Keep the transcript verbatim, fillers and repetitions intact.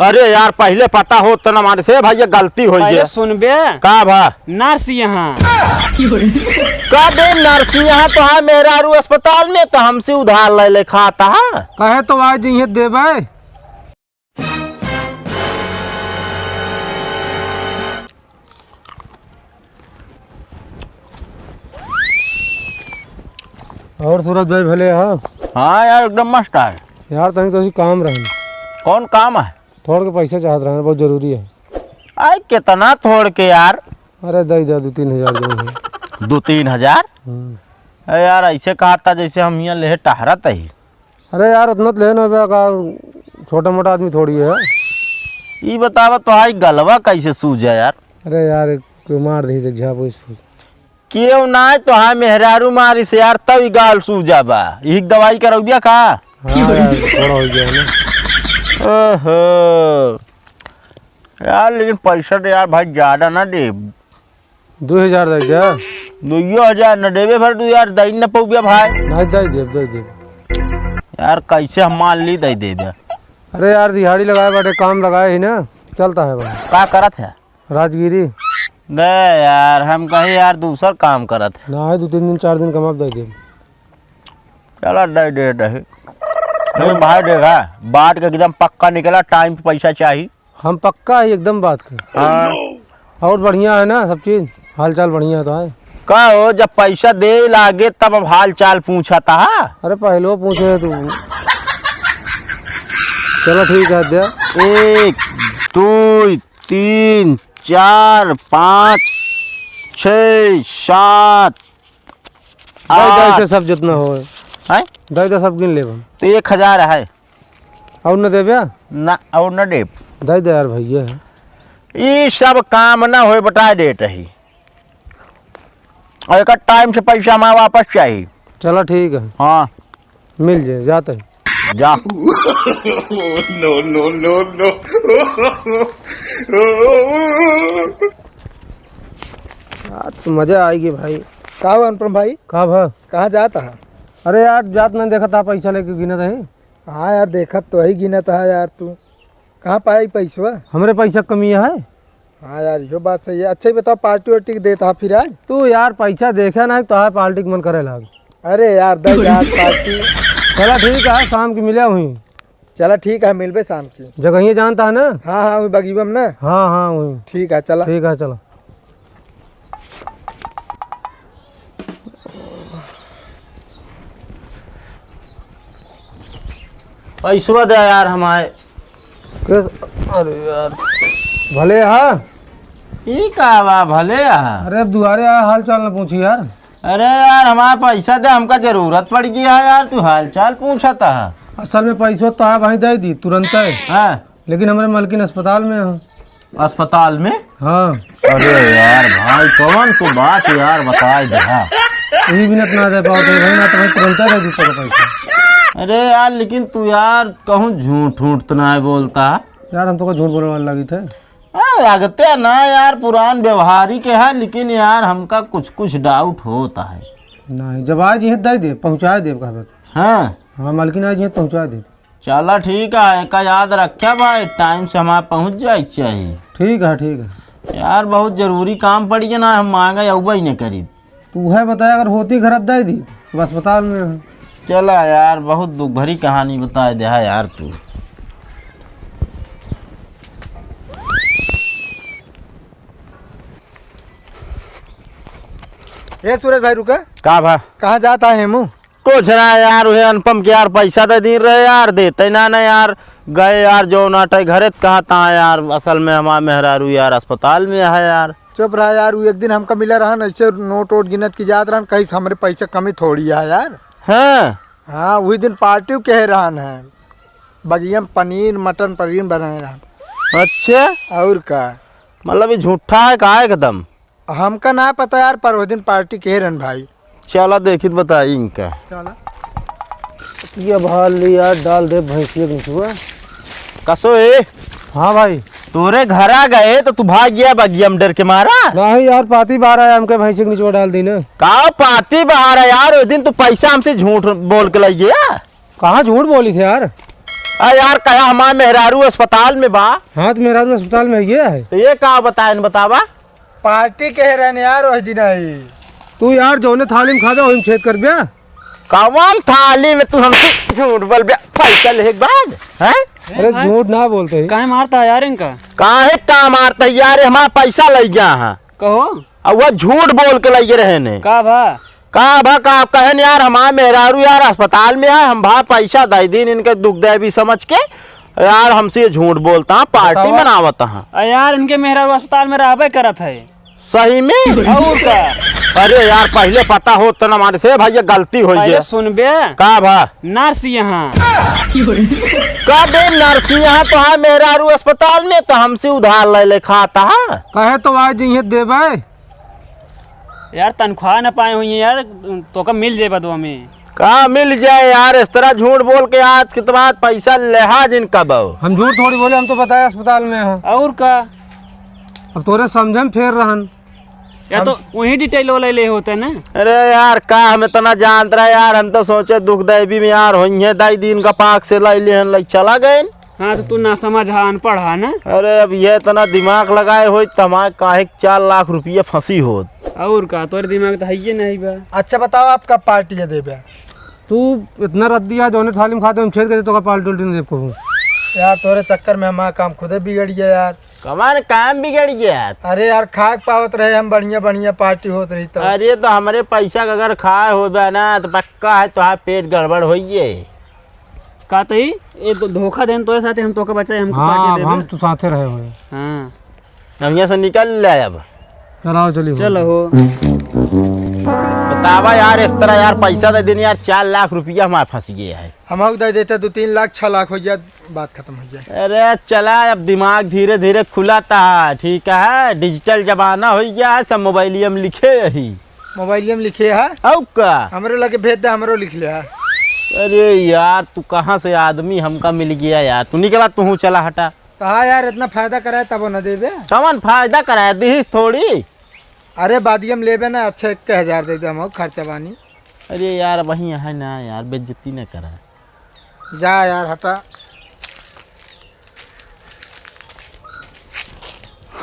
अरे यार, पहिले पता होत त ना मानत। हे भइया, गलती होइ पहिले गया। सुनबे। का भा? नर्स यहाँ। का बे नर्स यहाँ? तोहार मेहरारू अस्पताल में, त हमसे उधार ले ले खाता है। कहे तो आज इहे देबे। और सूरज भाई भले हा? हाँ यार, एकदम मस्त है। यार, तनी तोसी काम रहन। कौन काम है? थोड़ के पैसा चाहत रहन, बहुत जरूरी है। आय, कितना थोड़ के यार? अरे, दे दे, दो तीन हजार जो है। दो तीन हजार? हम्म। अरे यार, ऐसे कहा था जैसे हम यहाँ लेहे टहरत ही। अरे यार, उतना तो लेहे ना बे का, छोटा मोटा आदमी थोड़ी है। ई बतावा, तोहाई गलवा कैसे सूझा यार? अरे यार, कोई मार दही से घा पोइस। केहू ना, तोहाई मेहरारू मारी से यार, तब ई गाल सूझा बा। यही दवाई करौबिया का? हाँ यार, थोड़ा हो गया है ना। ओहो। यार, लेकिन पैसा तो यार भाई ज्यादा ना दे। दो हजार दे दे। दुइयो हजार न देबे, फिर तू यार दई न पउबे भाई। नहीं, दे देब, दे देब। यार, कैसे हम मान ली दे देबे? अरे यार, दिहाड़ी लगाए बाटे, काम लगाए ही ना, चलता है भाई। का करत है? राजगिरी। दे यार, हम कहे यार दूसर काम करत है। नहीं, दो तीन दिन, चार दिन कमाब, दे देब। चला, दे दे, दे। नहीं भाई, देखा, बात के एकदम पक्का निकला, टाइम पे पैसा चाही। हम पक्का है एकदम बात के। हाँ। और बढ़िया है ना सब चीज? हाल चाल बढ़िया तो है? का हो, जब पैसा दे लागे तब अब हाल चाल पूछा था? अरे पहले वो पूछे तू। चलो ठीक है, दे। एक, दो, तीन, चार, पाँच, छः, सात, दे दे, आठ। इसे सब जितना हो। हैं? दे दे, सब गिन लेब हम। तो एक हजार है। और न देबे? ना, और न देब। दे दे यार भैया। ई सब काम ना होए, बता देत ही। और एक टाइम से पैसा हमारा वापस चाहिए। चलो ठीक है। हाँ। मिल जाए, जाते हैं। जा। No, no, no, no। आज तो मजा आएगी भाई। का हुआ अनुपम भाई? का भा? कहाँ जात है? अरे यार, जात नहीं, देखा था, पैसा लेके गिनत है। हाँ यार, देखत तो ही गिनत है यार तू। कहाँ पाई पैसवा? हमरे पैसा क कमी है। हाँ यार, इहो बात सही है। अच्छा, ये बताओ, पार्टी वार्टी के देत हा फिर आज? तू यार, पैसा देखे ना, तो है पार्टी के मन करे लाग। अरे यार, दे यार पार्टी। चला ठीक है, शाम की मिले हुई। चला ठीक है, मिलबे शाम की। जगहिया जानता है ना? हाँ, हाँ, वही बगीबा में ना? हाँ, हाँ, वही। ठीक है, चला। ठीक है, चला। पैसवा दे यार हमारे। अरे यार, भले हा? ई का बा, भले हा? अरे, अब दुआरे आ, हाल चाल न पूछी यार। अरे यार, हमारा पैसा दे, हमका जरूरत पड़ गई है यार, तू हाल चाल पूछत हा। असल में पैसवा तो है भाई, दे दी तुरंत है। हाँ। लेकिन हमरे मलकिन अस्पताल में है। अस्पताल में? हाँ। अरे यार भाई, कौन तो बात यार, बताए दे, हाँ। यही बिनत ना दे पाओ तो भाई, ना तो भाई तुरंत दे दी तेरे पैसा। अरे यार, लेकिन तू यार कहूँ झूठ उठ तो ना बोलता। यार, हम तो को झूठ बोलने वाले लगी थे। हाँ, लगते ना यार, पुरान व्यवहारी के है, लेकिन यार हमका कुछ कुछ डाउट होता है। नहीं, जब आज ये दे दे, पहुँचाए दे कहबत। हाँ। हाँ, मालकिन आज ये पहुँचाए दे। चला ठीक है, एका याद रख्या भाई, टाइम से हमारे पहुँच जाए के चाहिए। ठीक है, ठीक है। यार बहुत जरूरी काम पड़ गया ना, हम मांगे अउबे ही नहीं करी। तू है बताया, अगर होती घर दे दी, तो अस्पताल में है। चला यार, बहुत दुख भरी कहानी बताए दे है यार तू। ए सूरज भाई रुका। का भा? कहाँ जाता है हेमू? कुछ ना यार, उहे अनुपम के यार पैसा दे दी रहे यार, देते ना ना यार, गए यार जो नाटे घरे त कहा था यार, असल में हमार मेहरारू यार अस्पताल में है यार। चुप रहा यार, वो एक दिन हमका मिला रहन, ऐसे नोट वोट गिनत की जात रहन, कहीं से हमरे पैसा कमी थोड़ी है यार। हाँ। हाँ, वही दिन पार्टी कहे रहन है, बगिया में पनीर मटन पनीर बनाए रहन। अच्छा। और का? मतलब ये झूठा है का एकदम? हमका ना पता यार, पर वो दिन पार्टी के रहन भाई। चला देखित बताई इनका। चला। ये भाल ली यार, डाल दे भैंसिया के निचुआ। कसो ए? हाँ भाई। तोरे घर आ गए तो तू भाग गया बगिया में डर के मारा? नहीं यार, पाती बाहर आया, हमके भैंसिया के निचुआ डाल दी ना। का पाती बाहर है यार? उस दिन तू पैसा हमसे झूठ बोल के लाई गया। कहाँ झूठ बोली थे यार? आ यार, कहा हमार मेहरारू अस्पताल में बा। हाँ, तो मेहरारू अस्पताल में है, ये है। तो ये का बताए न, बतावा? पार्टी कहे रहने यार, वही दिन आई। तू यार जौने थाली में खाबे, वही में छेद करबे। कवन थाली में तू हमसे झूठ बोलबे? पैसा लेहे के बाद, हैं? अरे, भाई, झूठ ना बोलते ही। काहे मारता है यार इनका? काहे का मारता है यार? हमारा पैसा लइ गया है। कहो। अब वह झूठ बोल के लइ रहे ने। का भा? का भा, का कहेन यार, हमार मेहरारू यार अस्पताल में है, हम भा पैसा दइ दीन इनके दुख देबी समझ के। यार, हमसे ये झूठ बोलता है, पार्टी बतावा। मनावत है। आ यार, इनके मेहरारू अस्पताल में रहबे करत है। सही में? और का? अरे यार, पहिले पता होत त ना मारे थे भाई, ये गलती होइ पहिले गया। सुनबे। का भा? नर्स यहाँ। का बे नर्स यहाँ तो है मेहरारू अस्पताल में, तो हमसे उधार ले ले खाता है। कहे तो आज इहे देबे। यार, तनख्वाह न पाए हुई है यार, तोका मिल जाए बदवा में। का मिल जाए यार, इस तरह झूठ बोल के आज के बाद पैसा लेहा जिन कबो। हम झूठ थोड़ी बोले, हम तो बताए अस्पताल में हैं। और का? अब तोरे समझे में फेर रहन। या हम तो वही डिटेल वाला ले होते ना। अरे यार, का हम इतना जानत रहे यार, हम तो सोचे दुख देबी में यार होइहे दाई दिन का पाक से लाई लेहन लाई चला गए। हाँ, तो तू ना समझ हा, अनपढ़ हा ना। अरे, अब ये इतना दिमाग लगाए होई, त हमारे काहे चार लाख रुपया फंसी होत। और का, तोरे दिमाग तो है ये नहीं बा। अच्छा बताओ, आप कब पार्टी है देबे? तू इतना रद्दी है, जौने थाली में खाते हम छेद कर दे, तो का पार्टी उल्टी नहीं देब कहूँ। यार, तोरे चक्कर में हमारा काम खुदे बिगड़ गया यार। कमान काम बिगड़ गया? अरे यार, खाक पावत रहे हम, बढ़िया बढ़िया पार्टी होत रही तो। अरे, तो हमरे पैसा का अगर खाए होबे ना, तो पक्का है तोहार पेट गड़बड़ होइए। का तई? ए, तो धोखा देन तोरे साथे हम तोके बचाए, हमको हाँ, पार्टी अब देबे। हम तो साथे रहे हुए। हाँ। अब यहाँ से निकल ले अब। चलाओ, चली हो। चलो हो। बतावा यार, इस तरह यार, पैसा दे दिन यार, चार लाख रुपया हमारे फंस गया है। हम दे देते दो तीन लाख, छह लाख हो जाए, बात खत्म हो जाए। अरे चला, अब दिमाग धीरे धीरे खुलाता है, ठीक है, डिजिटल जमाना हो गया है, सब मोबाइलिया में लिखे यही। मोबाइलिया में लिखे है? अउ का? हमरे लगे भेज दे, हमरो लिख ले है। अरे यार, तू कहाँ से आदमी हमका मिल गया यार, तू निकला, तू चला हटा। तो हाँ यार, इतना फायदा कराए तब न देबे। कवन फायदा कराए, दिहिस थोड़ी। अरे बादियम लेबे ना, अच्छा एक हजार दे दे, हम खर्चा बानी। अरे यार, वही है ना यार, बेइज्जती न करा। जा यार, हटा।